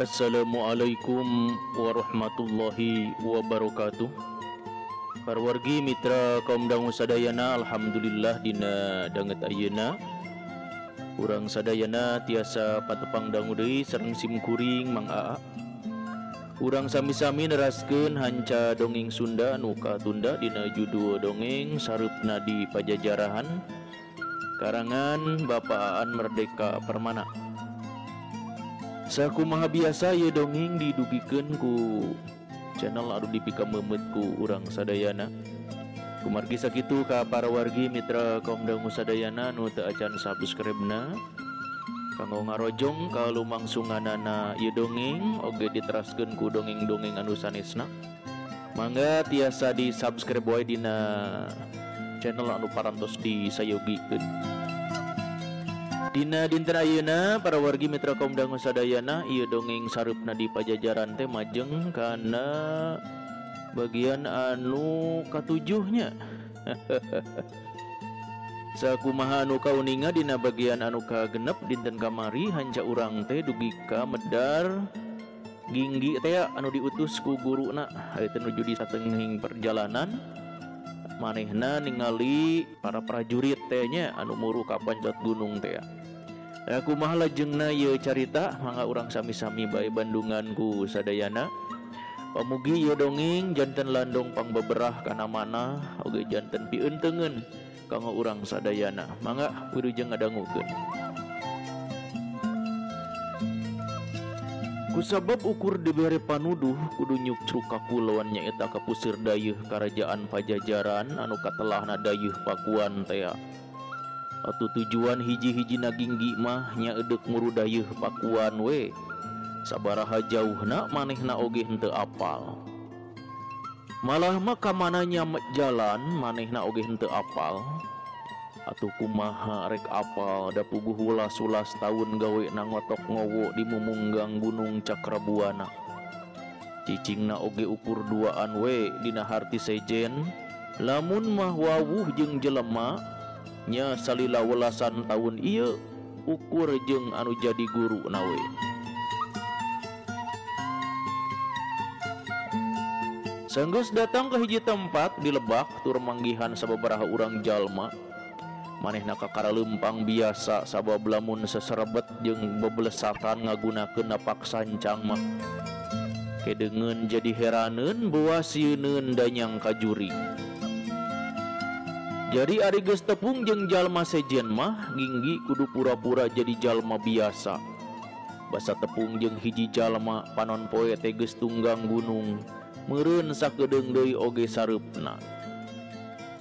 Assalamualaikum warahmatullahi wabarakatuh. Parwargi mitra kaum dangu sadayana, alhamdulillah dina danget ayeuna urang sadayana tiasa patepang dangu deui sareng simkuring Mang Aa. Urang sami-sami neraskeun hanca dongeng Sunda nu katunda dina judul dongeng Sareupna di Pajajarahan karangan Bapak Aan Merdeka Permana. Sakumaha biasa ye dongeng didugikeun ku channel anu dipikameumeut ku urang sadayana. Kumargi sakitu ka para wargi mitra kaum dangu sadayana nu teu acan subscribe-na kanggo ngarojong ka lumangsunganana ieu dongeng oge diteraskeun ku dongeng-dongeng anu sanesna. Mangga tiasa di subscribe wae dina channel anu parantos disayogikeun. Dina dinten ayeuna para wargi mitra kaum dangu sadayana ieu dongeng Sareupna di Pajajaran teh majeng kana bagian anu katujuhnya. Sakumaha anu kauninga dina bagian anu kagenep dinten kamari hanca urang teh dugi ka medar ginggi teh anu diutus ku guruna aya teh nuju di satengahing perjalanan. Manehna ningali para prajurit teh nya anu muru ka panjat gunung teh. Kumaha lajengna ieu carita mangga urang sami-sami bae bandungan ku sadayana. Pamugi ieu dongeng janten landong pangbeberah kana manah oge janten pieunteuneun kanggo urang sadayana. Mangga wilujeng ngadangukeun. Kusabab ukur dibere panuduh kudu nyukcruk ka kulon nyaeta ka pusir dayeuh karajaan Pajajaran anu katelahna dayeuh Pakuan tea. Atuh tujuan hiji-hijina ginggi mah nya edeuk muru dayeuh Pakuan we. Sabaraha jauhna manehna oge henteu apal. Malah mah ka mana nya jalan manehna oge henteu apal. Atuh kumaha rek apal da puguh ulas-ulas taun gawe na ngotok ngowo di mumunggang Gunung Cakrabuana. Cicingna oge ukur duaan we dina harti sejen, lamun mah wawuh jeung jelema nya salila welasan taun ieu ukur jeung anu jadi guru na we. Sanggeus datang ke hiji tempat di lebak tur manggihan sababaraha urang jalma. Manehna kakara leumpang biasa sabab lamun seserebet jeung bebelesatan ngagunakeun napak sancang mah. Kedengeun jadi heraneun boa sieuneun danyang kajuri. Jadi ari geus tepung jeung jalma sejen mah ginggi kudu pura-pura jadi jalma biasa. Basa tepung jeung hiji jalma panon poe teh geus tunggang gunung, meureun sakedeung deui oge sareupna.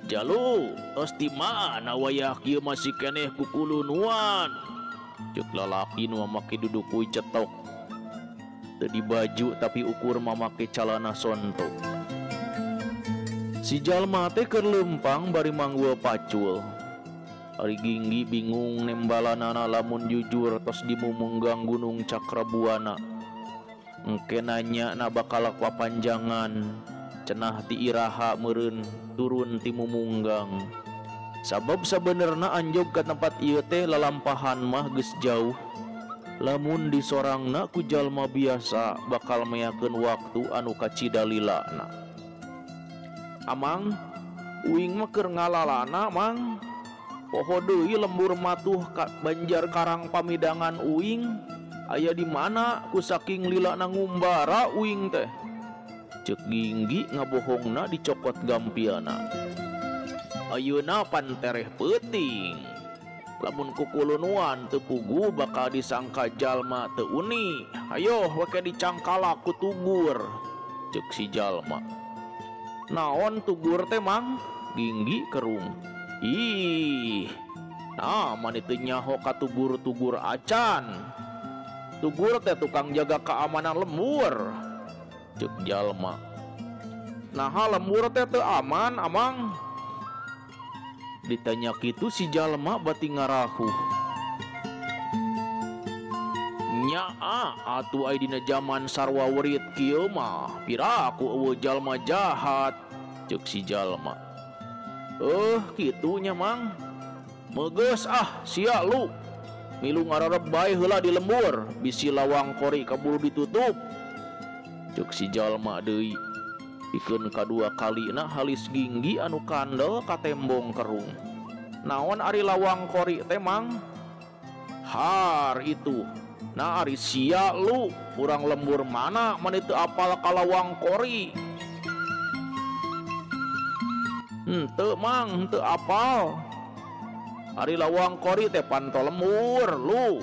Jalu, tos di mana wayah kieu masih keneh kukulunuan? Ceuk lalaki nu mamake duduk kuy cetok. Teu dibaju tapi ukur mamake calana sonto. Si jalma teh keur leumpang bari manggul pacul. Ari ginggi bingung nembalanana lamun jujur tos dimumunggang Gunung Cakrabuana. Engke nanya na bakal papanjangan. Cenah ti iraha meureun turun ti mumunggang. Sabab sabenerna anjog ka tempat ieu teh lalampahan mah geus jauh. Lamun disorangna ku jalma biasa bakal meakeun waktu anu kacida lilana. Amang, uing mah keur ngalalana mang. Poho deui lembur matuh ka Banjar Karang pamidangan uing. Aya di mana ku saking lilana ngumbara uing teh. Ceuk ginggi ngabohongna dicokot gampiana. Ayeuna pan tereh peuting. Lamun kukulunuan teu puguh bakal disangka jalma teu uni. Hayoh weke dicangkalak ku tugur. Ceuk si jalma. Naon tugur teh mang? Ginggi kerung. Ih, nah mani teu nyaho ka tugur-tugur acan. Tugur teh tukang jaga keamanan lembur. Ceuk jalma. Naha lembur teh teu aman, Amang? Ditanya kitu si jalma bati ngarahuh. Nyaa atuh ai dina jaman sarwa werit kieu mah piraku eueuh jalma jahat. Ceuk si jalma. Kitu nya Mang. Megeus ah sia lu. Milu ngararep bae heula di lembur, bisi lawang kori kaburu ditutup. Ceuk si jalma deui. Pikeun kadua kalina halis Ginggi anu kandel ka tembong kerung. Naon ari lawang kori teh Mang? Har itu. Nah ari sia lu, urang lembur mana mani teu apal ka lawang kori? Henteu Mang, henteu apal. Ari lawang kori teh panto lembur lu.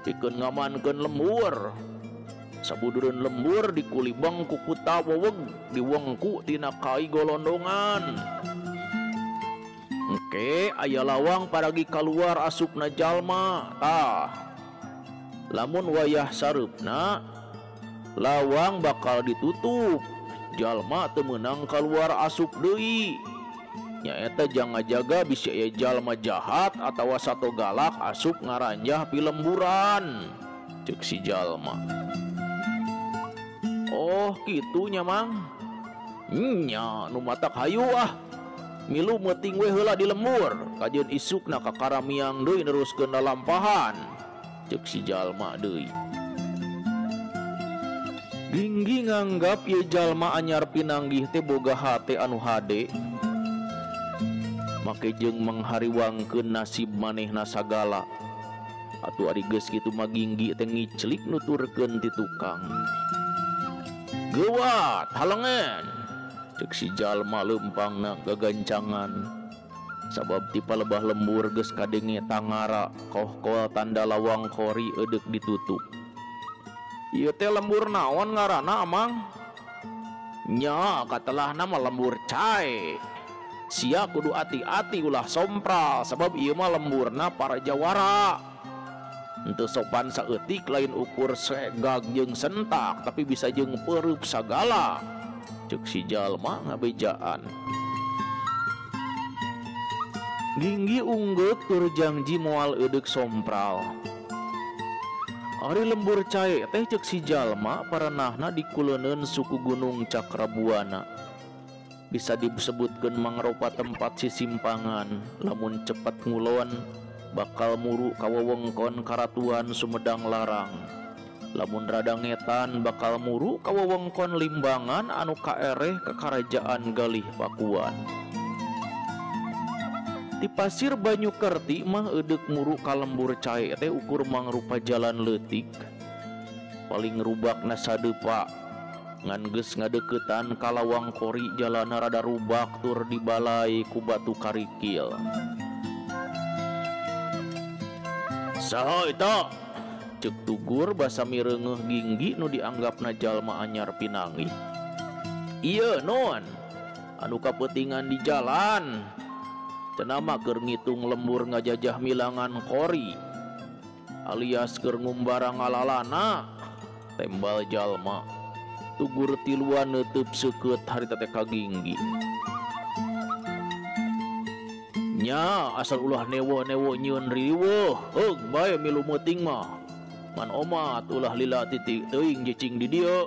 Pikeun ngamankeun lembur. Sabudureun lembur dikulibeng ku kuta weweg, diwengku tina kai golondongan. Engke aya lawang paragi kaluar asupna jalma tah. Lamun wayah sareupna lawang bakal ditutup. Jalma teu meunang kaluar asup deui. Nyaeta jang ngajaga bisi aya jalma jahat atawa sato galak asup ngaranjah pilemburan. Ceuk si jalma. Oh, kitu nya Mang. Nya nu matak hayu ah. Milu meuting we heula di lembur, kajeun isukna ka karamiang deui neruskeun lalampahan. Ceuk si jalma deui. Ginggi nganggap ieu jalma anyar pinanggih teh boga hate anu hade. Make jeung manghariwangkeun nasib manehna sagala. Atuh ari geus kitu mah Ginggi teh ngiclik nuturkeun ti tukang. Geuwat halengan. Ceuk si jalma leumpangna gagancangan. Sabab ti palebah lembur geus kadenge tangara kohkol tanda lawang kori eudek ditutup. Ieu teh lembur naon ngaranna Amang? Nya katelahna mah lembur cae. Sia kudu ati-ati ulah sompral sabab ieu mah lemburna para jawara. Henteu sopan saeutik lain ukur segag jeung sentak tapi bisa jeung peureub sagala. Ceuk si jalma ngabejaan. Ginggi unggeuk tur jangji moal eudek sompral. Ari lembur cae teh ceuk si jalma paranahna dikuleuneun suku Gunung Cakrabuana. Bisa disebutkeun mangrupa tempat sisimpangan lamun cepat ngulon bakal muru ka wewengkon Karatuan Sumedang Larang. Lamun rada ngetan bakal muru ka wewengkon Limbangan anu kaereh ka Karajaan Galih Pakuan. Ti pasir Banyukerti mah eudek muru ka lembur cae teh ukur mangrupa jalan leutik. Paling rubakna sadeupa. Ngan geus ngadeuketan ka lawang kori jalana rada rubak tur dibalai ku batu karikil. Saha eta? Ceuk Tugur basa mireungeuh Ginggi nu dianggapna jalma anyar pinanggih. Ieu non, anu kapeutingan di jalan. Cenah mah keur ngitung lembur ngajajah milangan kori alias keur ngumbara ngalalana. Tembal jalma. Tugur tiluan neuteub seukeut harita teh ka Ginggi. Nya asal ulah newo-newo nyieun riweuh, heug bae milu meuting mah. Ngan omat ulah lila titik teuing jecing di dieu.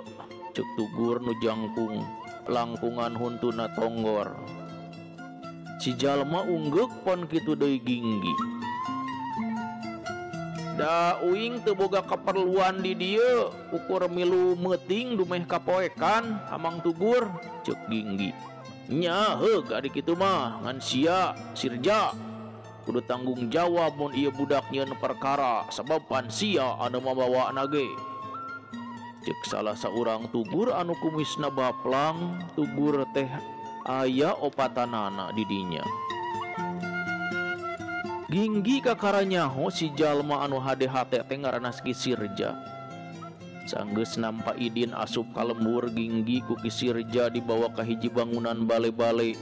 Ceuk Tugur nu jangkung langkungan huntuna tonggor. Si jalma unggeuk pon kitu deui Ginggi. Da uing teu boga kaperluan di dieu, ukur milu meuting dumeh kapoekan Amang Tugur. Ceuk Ginggi. Nya heug ari kitu mah ngan sia Sirja kudu tanggung jawab mun ieu budak nyieun perkara sabab pan sia anu mabawana ge. Ceuk salah saurang Tugur anu kumisna baplang. Tugur teh aya opatanana di dinya. Ginggi kakara nyaho si jalma anu hade hate teh ngaranna Ki Sirja. Sanggeus nampa idin asup ka lembur, Ginggi ku Ki Sirja dibawa ka hiji bangunan bale-bale.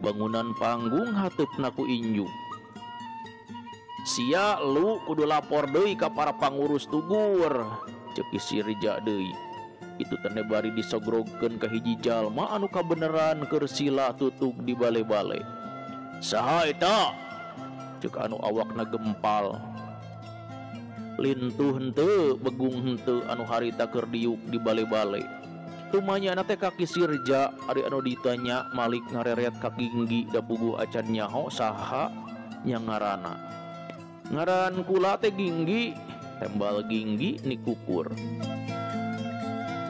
Bangunan panggung hateupna ku inju. Sia lu kudu lapor deui ka para pangurus tugur, ceuk Ki Sirja deui. Itu teh bari disogrogkeun ka hiji jalma anu kabeneran keur sila tutug di bale-bale. Saha eta? Ceuk anu awakna gempal. Lintuh henteu, begung henteu anu harita keur diuk di bale-bale. Tumanyana teh ka Ki Sirja, ari anu ditanya malik ngareret ka Ginggi da puguh acan nyaho saha nya ngaranna. Ngaran kula teh Ginggi, tembal Ginggi nikukur.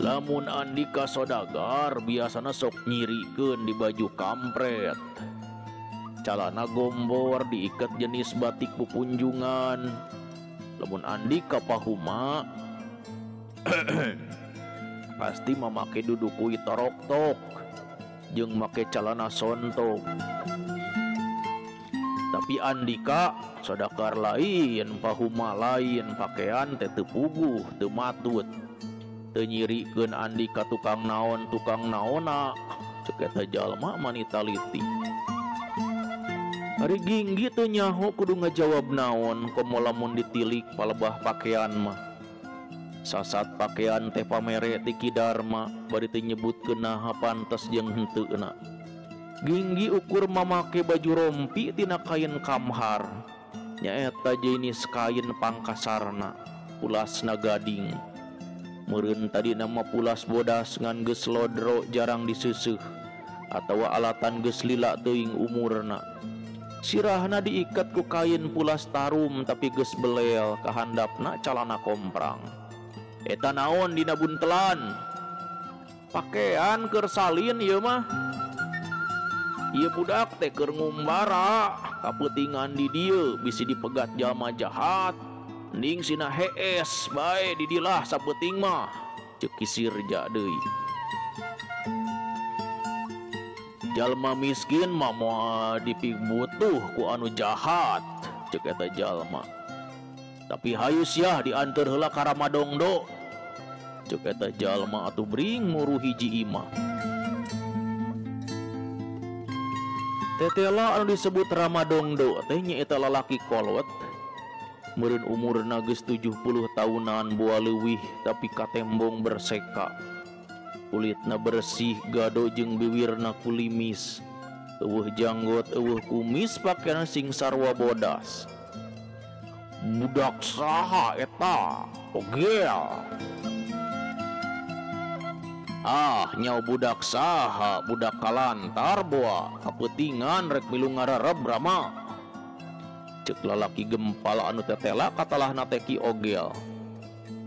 Lamun andika sodagar biasana sok nyirikeun di baju kampret. Calana gombor diikat jenis batik pupunjungan. Lamun andika pahuma pasti mamake dudukui torok-tok jeung make calana sontok. Tapi andika sodakar lain, pahuma lain, pakaian teh teu puguh, teu matut. Teu nyirikeun andika tukang naon, tukang naona, ceuk eta jalma mani taliti. Ari Ginggi teu nyaho kudu ngajawab naon, komo lamun ditilik palebah pakaian mah. Sasat pakaian teh pamere ti Ki Darma, bari teu nyebutkeun naha pantes jeung henteuna. Ginggi ukur mamake baju rompi tina kain kamhar. Nyaeta jenis kain pangkasarna, pulasna gading. Meureun tadina mah pulas bodas ngan geus lodro jarang diseuseuh atawa alatan geus lila teuing umurna. Sirahna diikat ku kain pulas tarum tapi geus belel kahandapna calana komprang. Eta naon dina buntelan? Pakean keur salin ieu mah. Ieu budak teh keur ngumbara, kapeutingan di dieu bisi dipegat jalma jahat. Mending sina hees bae didilah sapeuting mah, ceuk Ki Sirja deui. Jalma miskin mah moal dipibutuh ku anu jahat, ceuk eta jalma. Tapi hayu siah dianteur heula ka Ramadongdo, ceuk eta jalma atuh bring muru hiji imah. Tetela anu disebut Ramadongdo teh nyaeta lalaki kolot. Meureun umurna geus 70 tahunan boa leuwih tapi katembong berseka. Kulitna bersih gado jeung biwirna kulimis. Eueuh janggot eueuh kumis pakaian sing sarua bodas. Budak saha eta? Ogel. Ah, nyau budak saha, budak kalantar boa, kapeutingan rek milu ngarareb Rama. Ceuk lalaki gempal anu tetela katalahna teh Ki Ogel.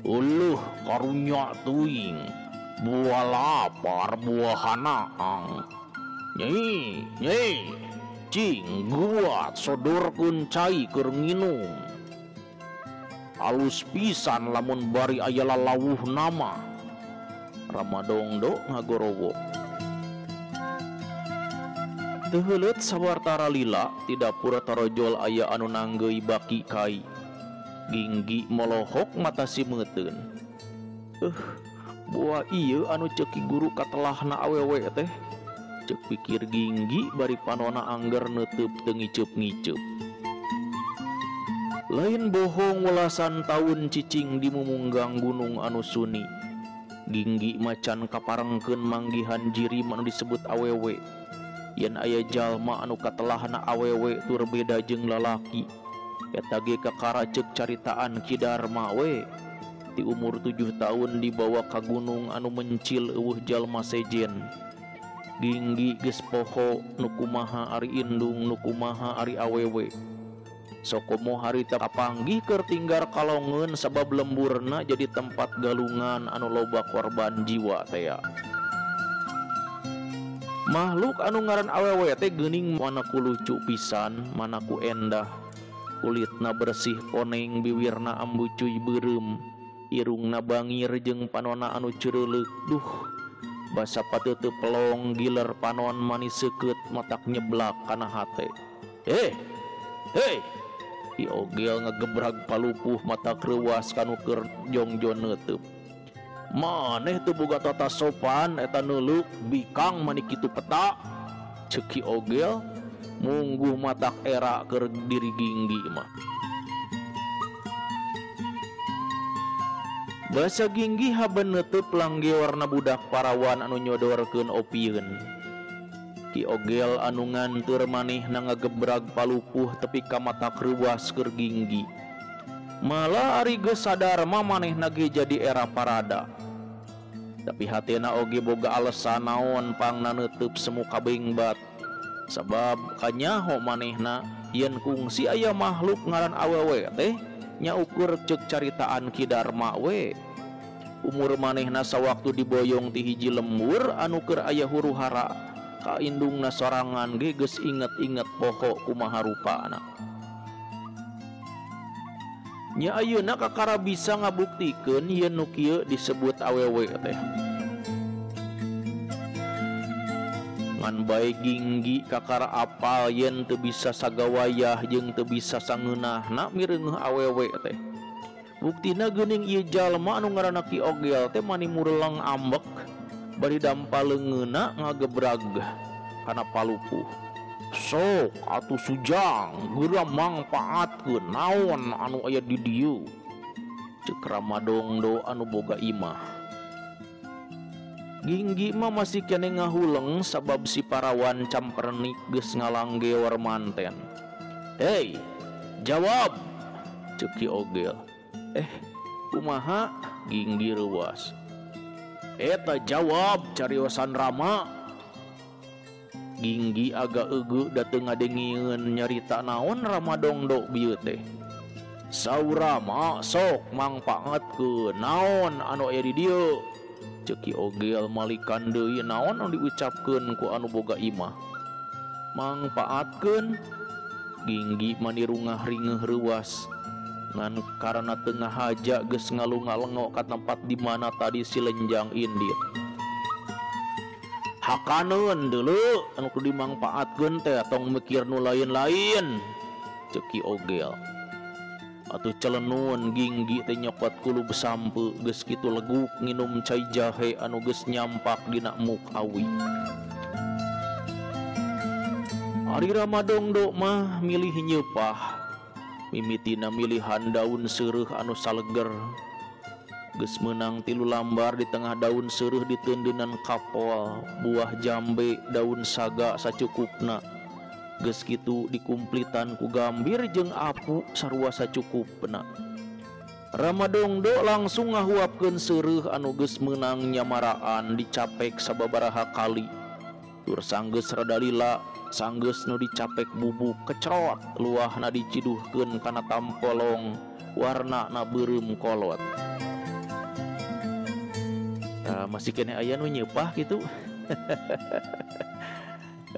Uluh karunya teuing, buah lapar buah hanaang. Nyai, nyai, cing guat sodorkeun cai keur nginum. Alus pisan lamun bari aya lalawuh nama. Ramadongdo ngagorowo. Teu heuleut sawartara lila ti dapur tarojol aya anu nanggeui baki kai. Ginggi molohok mata simeuteun. Buah ieu anu ceuk Ki Guru katelahna awewe teh. Ceuk pikir Ginggi bari panona angger neuteub teu ngiceup-ngiceup. Lain bohong welasan taun cicing di mumunggang gunung anu suni. Ginggi macan kaparengkeun manggihan jirim anu disebut awewe. Yen aya jalma anu katelahna awewe tur beda jeung lalaki. Eta ge kakara ceuk caritaan Ki Darma we. Ti umur 7 tahun dibawa ka gunung anu mencil eueuh jalma sejen. Ginggi geus poho nu kumaha ari indung nu kumaha ari awewe. Sokomo harita kapanggih keur tinggar kalongeun sabab lemburna jadi tempat galungan anu loba korban jiwa tea. Makhluk anu ngaran awewe teh geuning mana ku lucu pisan, mana ku endah. Kulitna bersih koneng, biwirna ambucuy beureum, irungna bangir jeung panona anu cureuleuk. Duh, basa pateuteut pelong giler panon manis seukeut matak nyeblak kana hate. Hei! Ki Ogel ngegebrag palupuh mata kreuwas kanu keur jongjon neuteub. Maneh teu boga tata sopan eta neuleuh bikang mani kitu peta. Ceuk Ki Ogel mungguh matak era keur diri Ginggi mah. Basa Ginggi haben neuteub langgeorna budak parawan anu nyodorkeun opieun. Ki Ogel anu nganteur manehna ngagebrag palupuh tepi ka matak reuwas keur Ginggi. Malah ari geus sadar mah manehna ge jadi era parada. Tapi hatena oge boga alesan naon pangna neuteub semu kabengbat. Sabab kanyaho manehna yen kungsi aya makhluk ngaran awewe teh nya ukur ceuk caritaan Ki Darma we. Umur manehna sawaktu diboyong ti hiji lembur anu keur aya huru-hara ka indungna sorangan ge geus inget-inget poho kumaha rupana. Nya ayeuna kakara bisa ngabuktikeun yen nu kieu disebut awewe teh. Ngan bae Ginggi kakara apal yen teu bisa sagawayah jeung teu bisa sangeunahna mireungeuh awewe teh. Buktina geuning ieu jalma anu ngaranna Ki Ogel teh mani mureleng ambek bari dampa leungeunna ngagebrag kana palupuh. Sok atuh sujang geura mangpaatkeun naon anu aya di dieu. Ceuk Ramadongdo anu boga imah. Ginggi mah masih keneh ngahuleng sabab si parawan campernik geus ngalanggeor manten. "Hei, jawab!" Ceuk Ki Ogel. "Eh, kumaha?" Ginggi reuwas. "Eta jawab cariosan Rama." Ginggi agak eugeuk da teu ngadengieun nyarita naon Ramadongdo bieu teh. "Saur Rama sok mangpaatkeun naon anu aya di dieu." Ceuk Ki Ogel malikan deui naon anu diucapkeun ku anu boga imah. "Mangpaatkeun?" Ginggi mani rungah-ringeuh reuwas. Ngan karana teu ngahaja geus ngalunga-lengo ka tempat di mana tadi si lenjang indit. "Hakaneun deuleu anu kudu dimangpaatkeun teh tong mikir nu lain-lain." Ceuk Ki Ogel. Atuh celenun Ginggi teh nyokot kulub sampe geus kitu leguk nginum cai jahe anu geus nyampak dina muk awi. Ari Ramadongdo mah milih nyeupah. Mimitina milihan daun seureuh anu saleger. Geus meunang 3 lambar di tengah daun seureuh diteundeunnan kapol, buah jambe, daun saga sacukupna. Geus kitu dikumplitan ku gambir jeung apu sarua sacukupna. Ramadongdo langsung ngahuapkeun seureuh anu geus meunang nyamaraan dicapek sababaraha kali. Tur sanggeus rada lila, sanggeus nu dicapek bubuk kecerot, luahna diciduhkeun kana tampolong, warnana beureum kolot. Masih keneh aya nu nyeupah kitu.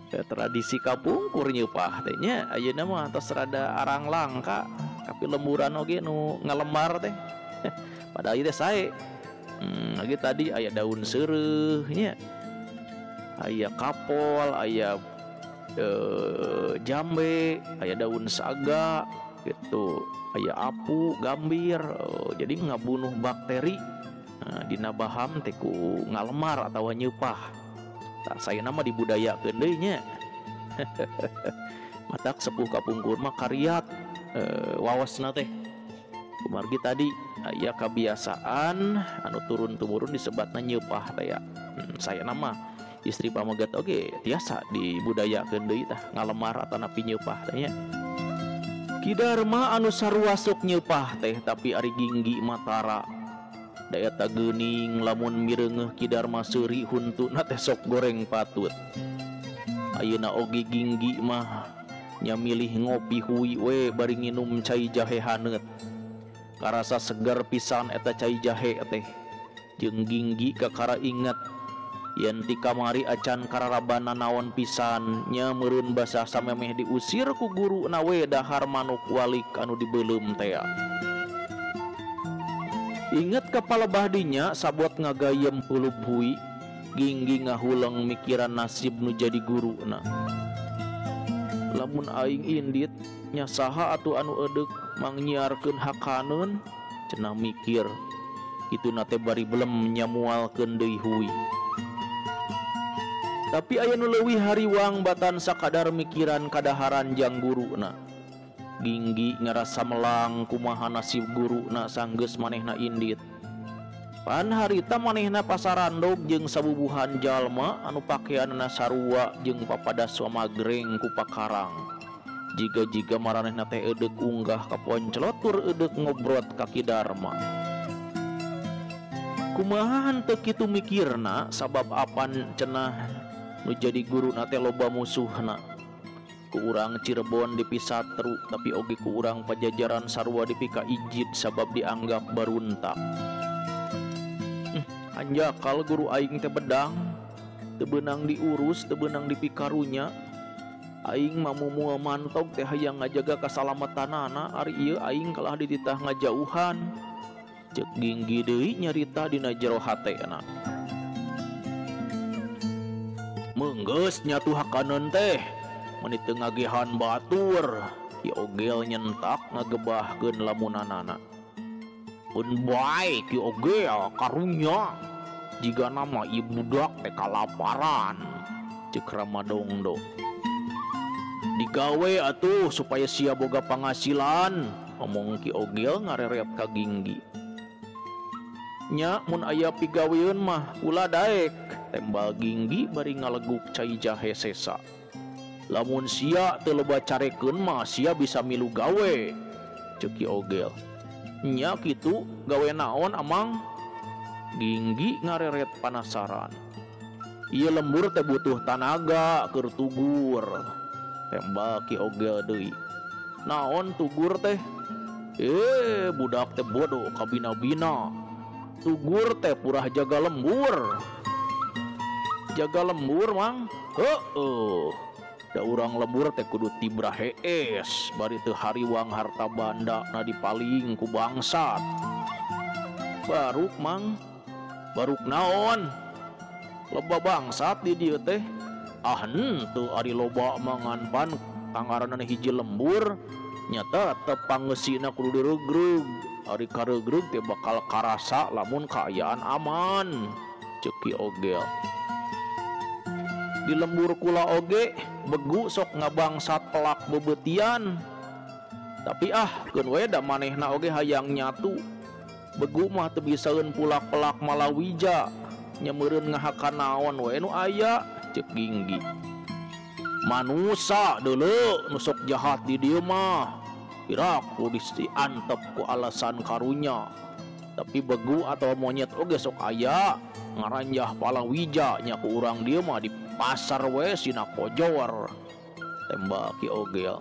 Tradisi kapungkur nyeupah teh nya ayeuna mah tos rada arang langka, tapi lemburan oge nu ngalemar teh. Padahal ieu teh sae. Lagi tadi aya daun seureuh nya. Aya kapol, aya jambe, aya daun saga gitu, aya apu, gambir. Jadi ngabunuh bakteri. Nah, dina baham teh ku ngalemar atawa nyeupah. Tah sayeuna mah dibudayakeun deui nya. Matak sepuh kapungkur mah kariat wawasna teh. Kumargi tadi aya kabiasaan anu turun tumurun disebatna nyeupah teh ya. Sayeuna mah istri pamegat oge tiasa dibudayakeun deui tah ngalemar atanapi nyeupah teh nya. Ki Darma anu sarua sok nyeupah teh tapi ari Ginggi mah tara. Da eta geuning lamun mireungeuh Ki Darma seuri huntuna teh sok goreng patut. Ayeuna oge Ginggi mah nya milih ngopi hui we bari nginum cai jahe haneut. Karasa seger pisan eta cai jahe teh. Jeung Ginggi kakara inget yen ti kamari acan kararabana naon pisan nya meureun basah samemeh diusir ku guru na we dahar manuk walik anu dibeuleum tea. Inget kepala bahdinya sabot ngagayem hulub hui, Ginggi ngahuleng mikiran nasib nu jadi guruna. Lamun aing indit nya saha atuh anu edeuk mangnyiarkeun hakaneun, cenah mikir. Kituna teh bari belem nyamualkeun deui hui. Tapi aya nu leuwih hariwang batan sakadar mikiran kadaharan jang guruna. Ginggi ngarasa melang kumaha nasib guruna sanggeus manehna indit. Pan harita manehna pasarandog jeung sabubuhan jalma anu pakeanna sarua jeung papadaswa magreng ku pakarang. Jiga-jiga maranehna teh eudek unggah ka ponclot tur eudek ngobrot ka Ki Darma. Kumaha henteu kitu mikirna sabab apan cenah nu jadi guruna teh loba musuhna. Ku urang Cirebon dipisatru tapi oge ku urang Pajajaran sarua dipika ijid sabab dianggap baruntak. Anjakal guru aing teh bedang, teu beunang diurus, teu beunang dipikarunya. Aing mah moal mantog teh hayang ngajaga kasalamatanana, ari ieu aing kalah dititah ngajauhan. Ceuk Ginggi deui nyarita dina jero hatena. Meunggeus nyatu hakaneun teh, meuni teu ngagehan batur. Ki Ogel nyentak ngagebahkeun lamunanana. Pun bae Ki Ogel karunya, jiga nama ieu budak teh kalaparan. Ceuk Rama Dongdo. Digawe atuh supaya sia boga panghasilan, omong Ki Ogel ngareret ka Ginggi. Nya mun aya pigaweun mah ulah daek, tembal Ginggi bari ngaleguk cai jahe sesa. Lamun sia teu loba carekeun mah sia bisa milu gawe, ceuk Ki Ogel. Nya kitu gawe naon amang? Ginggi ngareret panasaran. Ieu lembur teh butuh tanaga keur tugur, tembal Ki Ogel deui. Naon tugur teh? Budak teh bodoh kabina-bina. Tugur teh purah jaga lembur. Jaga lembur mang? Heueuh. Da urang lembur teh kudu tibra hees, bari teu hariwang harta banda na dipaling ku bangsat. Baruk mang? Baruk naon? Loba bangsat di dieu teh. Ah henteu ari loba mangan pan kangaranan hiji lembur nyata tetep pangeusina kudu diregreg. Ari karegreg teh bakal karasa lamun kaayaan aman, ceuk Ki Ogel. Di lembur kula oge begu sok ngabangsat pelak bebeutian. Tapi ah keun we da manehna oge hayang nyatu. Begu mah teu bisaeun pulak-pelak malawija, nya meureun ngahakan naon we nu aya, ceuk Ginggi. Manusa deuleu nu sok jahat di dieu mah. Piraku diantep ku alasan karunya. Tapi begu atau monyet oge sok aya ngaranjah palawija nya ku urang dieu mah di pasar we sina kojor, tembak Ki Ogel.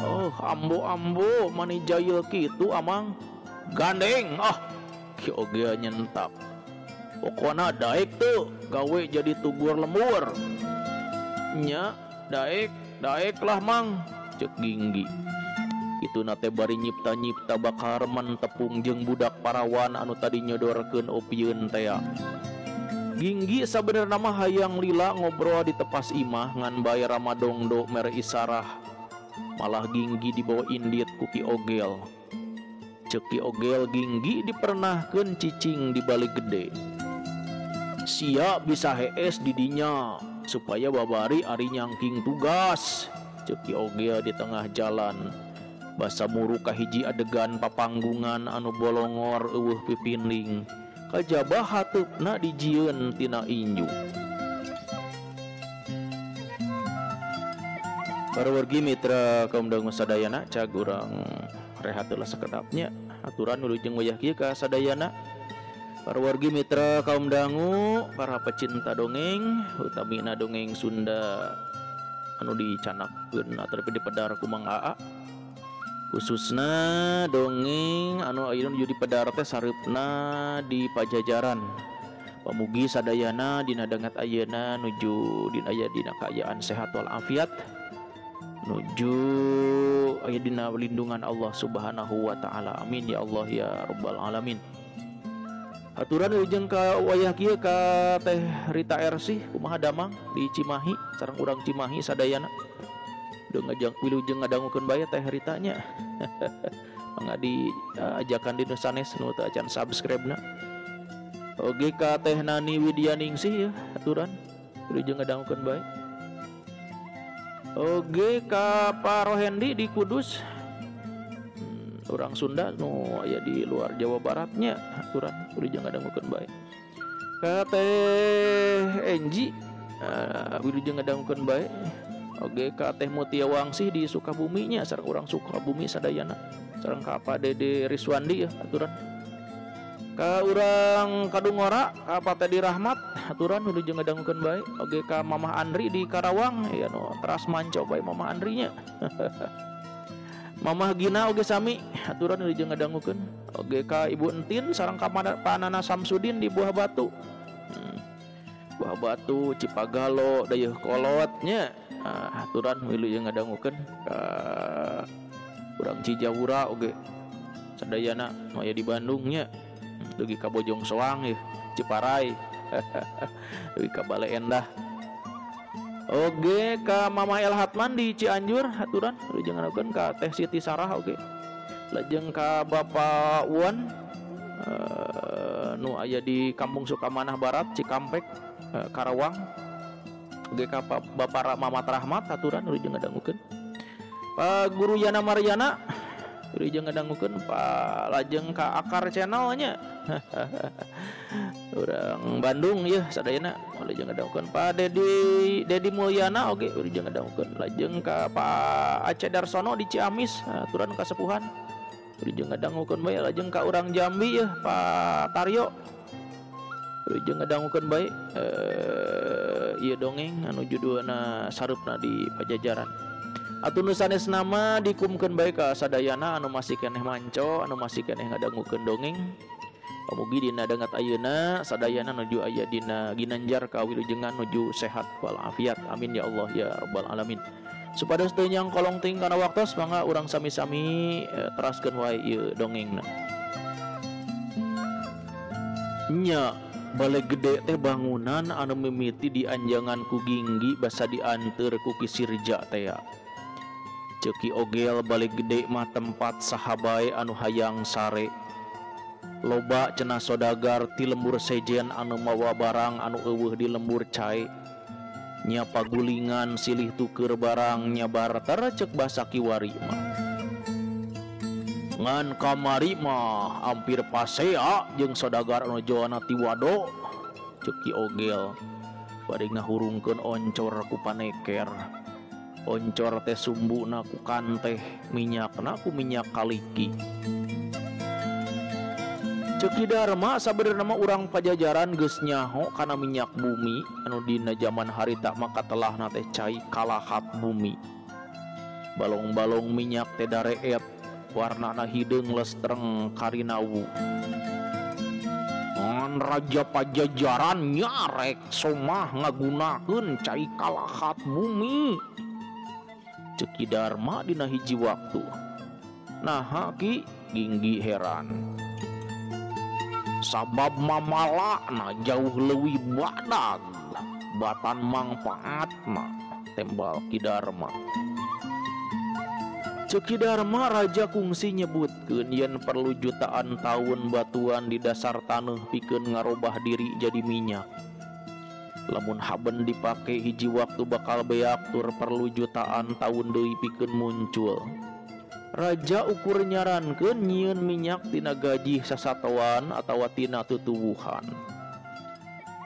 Oh ambo-ambo mani jahil kitu amang. Gandeng ah, Ki Ogel nyentak. Pokona daek tuh gawe jadi tugur lembur. Nya daek daek lah mang, ceuk Ginggi. Itu nate bari nyipta-nyipta bakareman tepung jeung budak parawan anu tadi nyodorkeun opieun tea. Ginggi sabenerna mah hayang lila ngobrol di tepas imah ngan bae Rama Dongdo mere isarah. Malah Ginggi dibawa indit ku Ki Ogel. Ceuk Ki Ogel Ginggi dipernahkeun cicing di balik gede. Sia bisa hees didinya supaya babari ari nyangking tugas, ceuk Ki Ogel di tengah jalan. Basa muru kahiji adegan papanggungan anu bolongor eueuh pipining. Kajaba hateupna dijieun tina inju. Para wargi mitra kaum dangu sadayana, cag urang rehat heula sakedapnya. Aturan wilujeng wayah kieu ka sadayana. Para wargi mitra kaum dangu, para pecinta dongeng, utamina dongeng Sunda anu dicanakkeun ataupun dipedar ku Mang Aa. Khususna dongeng anu ayeuna nuju dipedar teh sareupna di Pajajaran. Pamugi sadayana dina dangat ayeuna nuju dina aya dina kaayaan sehat walafiat, nuju aya dina lindungan Allah Subhanahu wa taala. Amin ya Allah ya rabbal alamin. Aturan ujung ka wayah kieu ka Teh Rita Ersih kumaha damang di Cimahi sareng urang Cimahi sadayana. Duh ngajang wilujeng ngadangukeun bae Teh Ritanya. Mangga diajakan di nu sanes nu teu acan subscribe-na. Oge ka Teh Nani Widyaningsih ya aturan. Wilujeng ngadangukeun bae. Oge ka Pak Rohendi di Kudus. Urang Sunda nu aya di luar Jawa Baratnya aturan wilujeng ngadangukeun bae. Ka Teh Enji wilujeng ngadangukeun bae. Oge ka Teh Mutia Wangsih di Sukabumi nya sareng urang Sukabumi sadayana. Sareng ka Pak Dede Riswandi ya aturan. Ka urang Kadungora ka Pak Teddy Rahmat aturan wilujeng ngadangukeun bae. Oge ka Mamah Andri di Karawang ya nu teras manco bae Mamah Andrinya. Mamah Gina oge sami aturan wilujeng ngadangukeun. Oge ka Ibu Entin sareng ka Pak Nana Samsudin di Buah Batu. Buah Batu, Cipagalo, Dayeuhkolot nya. Aturan wilujeng ngadangukeun ka urang Cijawura oge sadayana nu aya di Bandung nya. Dugi ka Bojong Soang ya, Ciparai. Dugi ka Bale Endah. Oge ka Mama El Hatman di Cianjur aturan wilujeng ngadangukeun ka Teh Siti Sarah oge. Lajeng ka Bapak Wan nu aya di Kampung Sukamanah Barat, Cikampek, Karawang. Oge ka Bapak Mamat Rahmat aturan wilujeng ngadangukeun. Pak Guru Yana Mariana wilujeng ngadangukeun. Pak lajeng ka Akar Channel nya. Urang Bandung ya sadayana wilujeng ngadangukeun. Pak Dedi Mulyana oge wilujeng ngadangukeun. Lajeng ka Pak Aceh Darsono di Ciamis aturan kasepuhan wilujeng ngadangukeun bae. Lajeng ka urang Jambi ya Pak Taryo wilujeng ngadangukeun bae. Ieu dongeng anu judulna Sareupna di Pajajaran. Atuh nu sanes nama dikumkeun bae ka sadayana anu masih keneh manco, anu masih keneh ngadangukeun dongeng. Pamugi dina dangat ayeuna sadayana nuju aya dina ginanjar kawilujengan nuju sehat walafiat. Amin ya Allah ya rabbal alamin. Supados teu nyangkolong teuing kana waktos mangga urang sami-sami teraskeun wae ieu dongengna. Nya Bale Gede teh bangunan anu mimiti dianjangan ku Ginggi basa dianteur ku Ki Sirja teh. Ceuk Ki Ogel Bale Gede mah tempat sahabae anu hayang sare. Loba cenah sodagar ti lembur sejen anu mawa barang anu eueuh di lembur cai. Nya pagulingan silih tuker barang nya barter ceuk basa kiwari mah. Ngan kamari mah hampir pasea jeung sodagar anu joana ti Wado. Ceuk Ki Ogel bari ngahurungkeun oncor ku paneker. Oncor teh sumbuna ku kanteh, minyakna ku minyak kaliki. Ceuk Ki Darma sabenerna mah urang Pajajaran geus nyaho kana minyak bumi anu dina jaman harita mah katelahna teh cai kalahat bumi. Balong-balong minyak teh dareet, warnana hideung lestreng karinawu. Ngan Raja Pajajaran nyarek somah ngagunakeun cai kalahat bumi. Ceuk Ki Darma dina hiji waktu. Naha Ki? Ginggi heran. Sabab mamalakna jauh leuwih badag batan mangpaatna tembal Ki Darma. Ceuk Ki Darma raja kungsi nyebutkeun yen perlu jutaan tahun batuan di dasar taneuh pikeun ngarobah diri jadi minyak. Lamun haben dipake hiji waktu bakal beak tur perlu jutaan tahun deui pikeun muncul. Raja ukur nyarankeun nyieun minyak tina gajih sasatoan atawa tina tutuwuhan.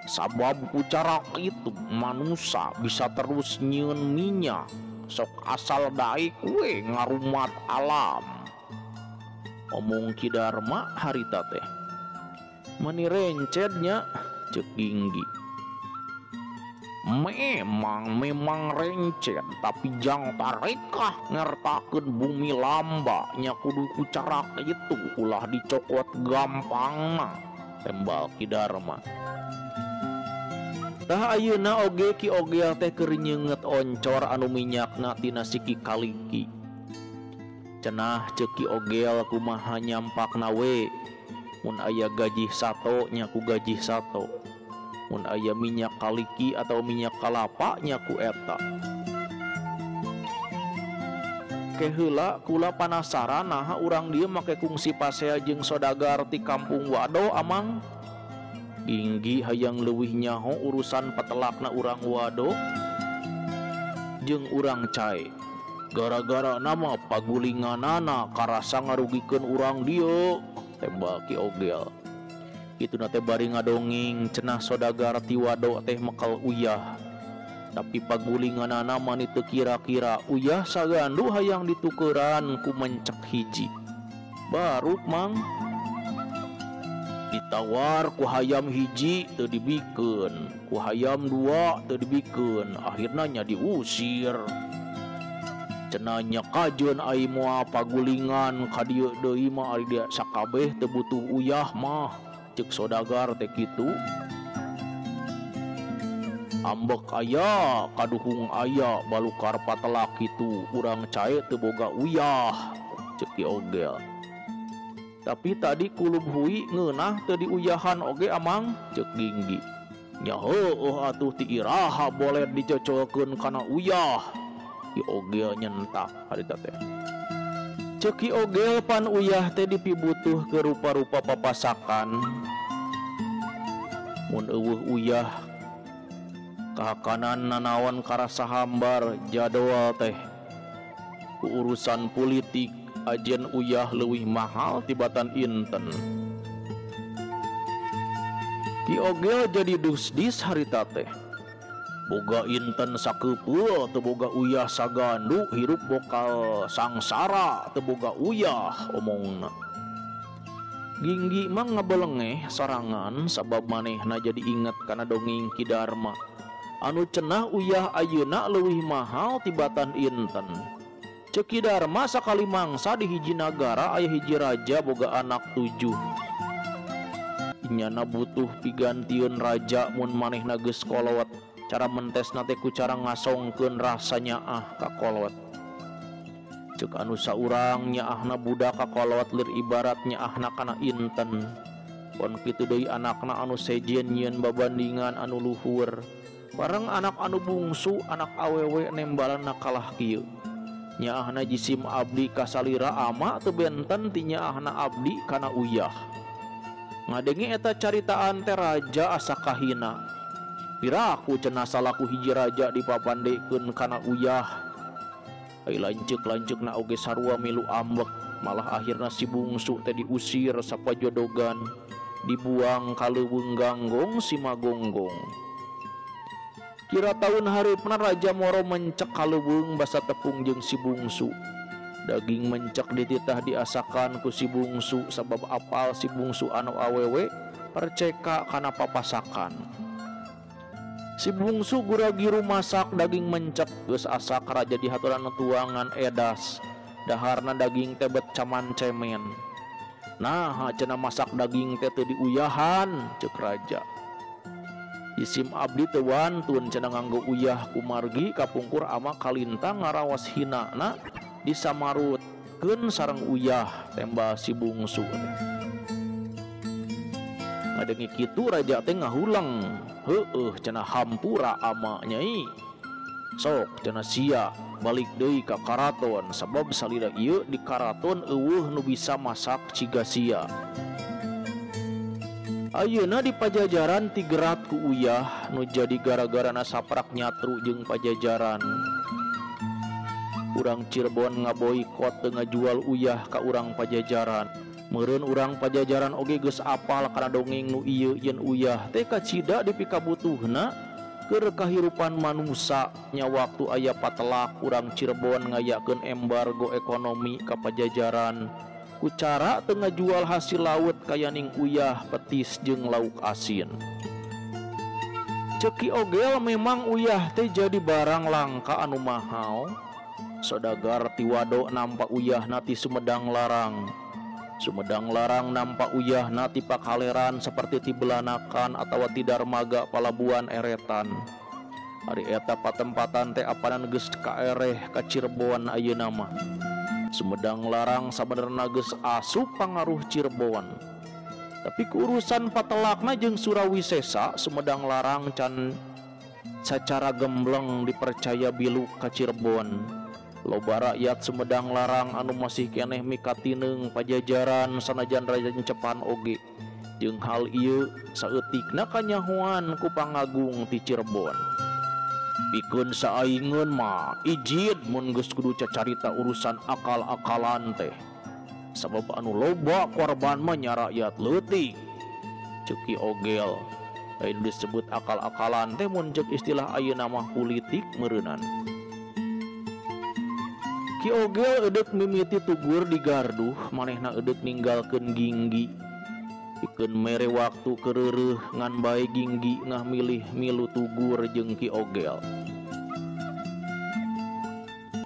Sabab ku cara itu manusa bisa terus nyieun minyak sok asal daek we ngarumat alam. Omong Ki Darma harita teh. Meni rencednya ceuk Ginggi. Memang rencen tapi jang tarekah ngertakeun bumi lamba nya kudu ku cara itu ulah dicokot gampangna tembal Ki Darma. Tah ayeuna oge Ki Ogel teh keur nyeungeut oncor anu minyakna tina siki kaliki. Cenah ceuk Ki Ogel kumaha nyampakna we mun aya gajih sato nya ku gajih sato. Mun aya minyak kaliki atau minyak kalapa nya ku eta. Keheula kula panasaran naha urang dieu make kungsi pasea jeung sodagar ti kampung Wado amang. Ginggi hayang leuwih nyaho urusan patelakna urang Wado jeung urang Cae. Gara-gara nama pagulinganana karasa ngarugikeun urang dieu, tembak Ki Ogel. Kituna teh bari ngadongeng cenah sodagar ti Wado teh mekel uyah. Tapi pagulinganana mani teu kira-kira uyah sagandu hayang ditukeran ku mencek hiji. Baruk mang ditawar ku hayam hiji teu dibikeun, ku hayam dua teu dibikeun, akhirna nya diusir. Cenah nya kajeun ai moal pagulingan ka dieu deui mah ari dia sakabeh teu butuh uyah mah, ceuk sodagar teh kitu. Ambek aya, kaduhung aya, balukar patelak kitu, urang Cae teu boga uyah, ceuk Ki Ogel. Tapi tadi kulub hui ngeunah teu diuyahan oge amang, ceuk Ginggi. Nya heueuh atuh ti iraha boleh dicocolkeun kana uyah. Ki Ogel nyentak harita teh. Ceuk Ki Ogel pan uyah teh dipibutuh ke rupa-rupa papasakan. Mun eueuh uyah kahakanan nanaon karasa hambar jadwal teh. Ku urusan politik ajen uyah leuwih mahal tibatan inten. Ki Ogel jadi dusdis harita teh. Boga inten sakeupeuh teu boga uyah sagandu, hirup bokal sangsara teu boga uyah omongna. Ginggi mah ngabelengeh sorangan sabab manehna jadi inget kana dongeng Ki Darma. Anu cenah uyah ayeuna leuwih mahal tibatan inten. Ceuk Ki Darma sakali mangsa di hiji nagara aya hiji raja boga anak 7. Inyana butuh pigantieun raja mun manehna geus kolot. Cara mentesna teh ku cara ngasongkeun rasa nyaah ka kolot. Ceuk anu saurang nyaahna budak ka kolot lir ibarat nyaahna kana inten. Pon kitu deui anakna anu sejen nyieun babandingan anu luhur. Bareng anak anu bungsu anak awewe nembalanna kalah kieu. Nyaahna jisim abdi kasalira ama teu benten ti nyaahna abdi kana uyah. Ngadenge eta caritaan teh raja asa kahina. Piraku cenah salaku hiji raja dipapandekeun kana uyah. Ai lanceuk-lanceukna oge sarua milu ambek, malah akhirna si bungsu teh diusir sapajodogan, dibuang ka leuweung ganggong si Magonggong. Kira tahun hareupna raja moro mencek ka leuweung basa tepung jeung si bungsu. Daging mencek dititah diasakan ku si bungsu sabab apal si bungsu anu awewe perceka kana papasakan. Si bungsu gura-giru masak daging mencek geus asak raja dihaturan tuangan edas. Daharna daging teh bet caman cemen. Nah, cenah masak daging teh teu diuyahan ceuk raja. Isim abdi teu wantun cenah nganggo uyah kumargi kapungkur ama kalintang ngarawas hinana disamarutkeun sareng uyah tembal si bungsu. Ngadengi kitu raja teh ngahuleng. Heueuh cenah hampura ama nyai. Sok cenah sia balik deui ka karaton sabab salira ieu di karaton eueuh nu bisa masak ciga sia. Ayeuna di Pajajaran tigerat ku uyah nu jadi gara-garana saprak nyatru jeung Pajajaran. Urang Cirebon ngaboikot teu ngajual uyah ka urang Pajajaran. Meureun urang Pajajaran oge geus apal kana dongeng nu ieu yen uyah teh kacida dipikabutuhna keur kahirupan manusa. Nya waktu aya patelak urang Cirebon ngayakeun embargo ekonomi ka Pajajaran ku cara teu ngajual hasil laut kayaning uyah, petis jeung lauk asin. Ceuk Ki Ogel memang uyah teh jadi barang langka anu mahal. Sodagar ti Wado nampa uyah nati Sumedang Larang. Sumedang Larang nampa uyah nati Pakaleran seperti ti Belanakan atawa ti Darmaga Palabuhan Eretan. Ari eta patempatan teh apanan geus kaereh ka Cirebon ayeuna mah. Sumedang Larang sabenerna geus asup pangaruh Cirebon. Tapi keurusan patelakna jeung Surawisesa Sumedang Larang can sacara gembleng dipercaya biluk ka Cirebon. Loba rakyat Sumedang Larang anu masih keneh mikatineung Pajajaran sanajan raja cepan oge. Jeung hal ieu saeutikna kanyahoan ku pangagung ti Cirebon. Pikeun saaingeun mah ijid mun geus kudu cacarita urusan akal-akalan teh. Sabab anu loba korban mah nya rakyat leutik. Ceuk Ki Ogel, lain disebut akal-akalan teh mun ceuk istilah ayeuna mah politik meureunan. Ki Ogel eudek mimiti tugur di garduh, manehna eudek ninggalkeun Ginggi. Pikeun mere waktu kereureuh ngan bae Ginggi ngah milih milu tugur jeung Ki Ogel.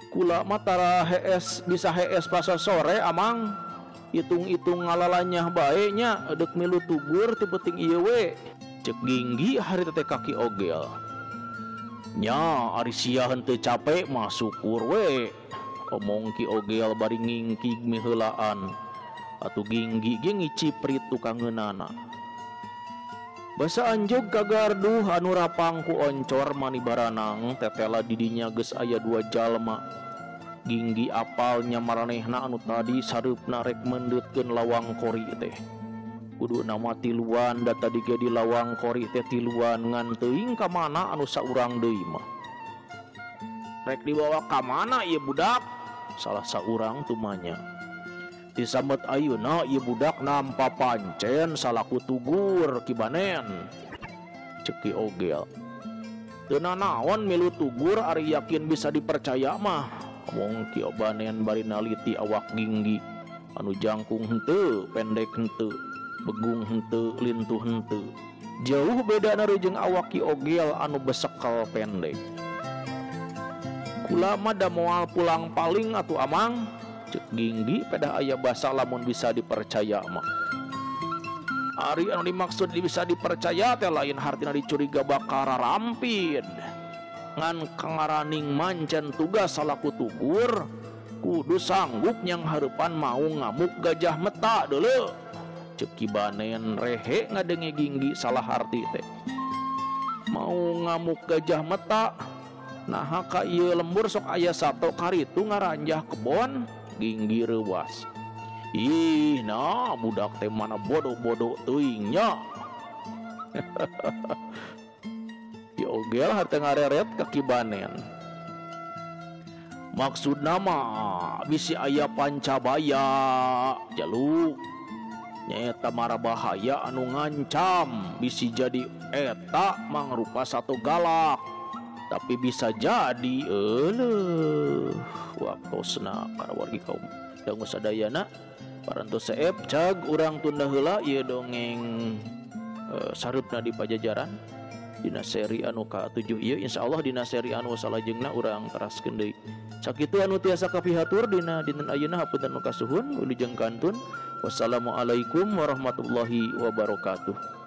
Kula mah tara hees bisa hees pasal sore amang. Hitung-hitung ngalalanyah bae nya eudek milu tugur ti peuting ieu we. Ceuk Ginggi harita teh ka Ki Ogel. Nya ari sia henteu capek mah syukur we. Omong Ki Ogel bari ngingkig miheulaan. Atuh Ginggi ge ngiciprit tukangeunana. Basa anjog ka garduh anu rapang ku oncor mani baranang tetela didinya geus aya dua jalma. Ginggi apal nya maranehna anu tadi sareupna rek mendeutkeun lawang kori teh. Kuduna mah tiluan da tadi ge di lawang kori teh tiluan ngan teuing ka mana anu saurang deui mah. Rek dibawa ka mana ieu budak? Salah saurang tumanya. Disamet ayeuna ieu budak nampa pancen salaku tugur Ki Banen. Ceuk Ki Ogel. Teu nanaon milu tugur ari yakin bisa dipercaya mah. Omong Ki Banen bari naliti awak Ginggi anu jangkung henteu, pendek henteu, begung henteu, lintuh henteu. Jauh bedana jeung awak Ki Ogel anu besekel pendek. Kula mah da moal pulang paling atuh amang. Ceuk Ginggi pedah aya basa lamun bisa dipercaya mah. Ari anu dimaksud bisa dipercaya teh lain hartina dicuriga bakal rarampid. Ngan kangaraning mancen tugas salaku tugur kudu sanggup nyang hareupan mau ngamuk gajah meta deuleu. Ceuk Ki Banen rehe ngadenge Ginggi salah harti teh. Mau ngamuk gajah meta naha ka ieu lembur sok aya sato karitu ngaranjah kebon. Ginggi reuwas. Ih, nah budak teh mana bodoh-bodoh teuing nya. Ki Ogel harta ngareret ka Ki Banen. Maksudna mah bisi aya pancabaya jaluk. Nyaeta mara bahaya anu ngancam bisi jadi eta mangrupa satu galak. Tapi bisa jadi euleuh waktosna para wargi kaum dangu sadayana parantos seep cag urang tunda heula ieu dongeng sareupna di Pajajaran dina seri anu ka-7 ieu insyaallah dina seri anu salajengna urang teraskeun deui. Sakitu anu tiasa kapihatur dina dinten ayeuna hapunten nu kasuhun wilujeng kantun. Wassalamualaikum warahmatullahi wabarakatuh.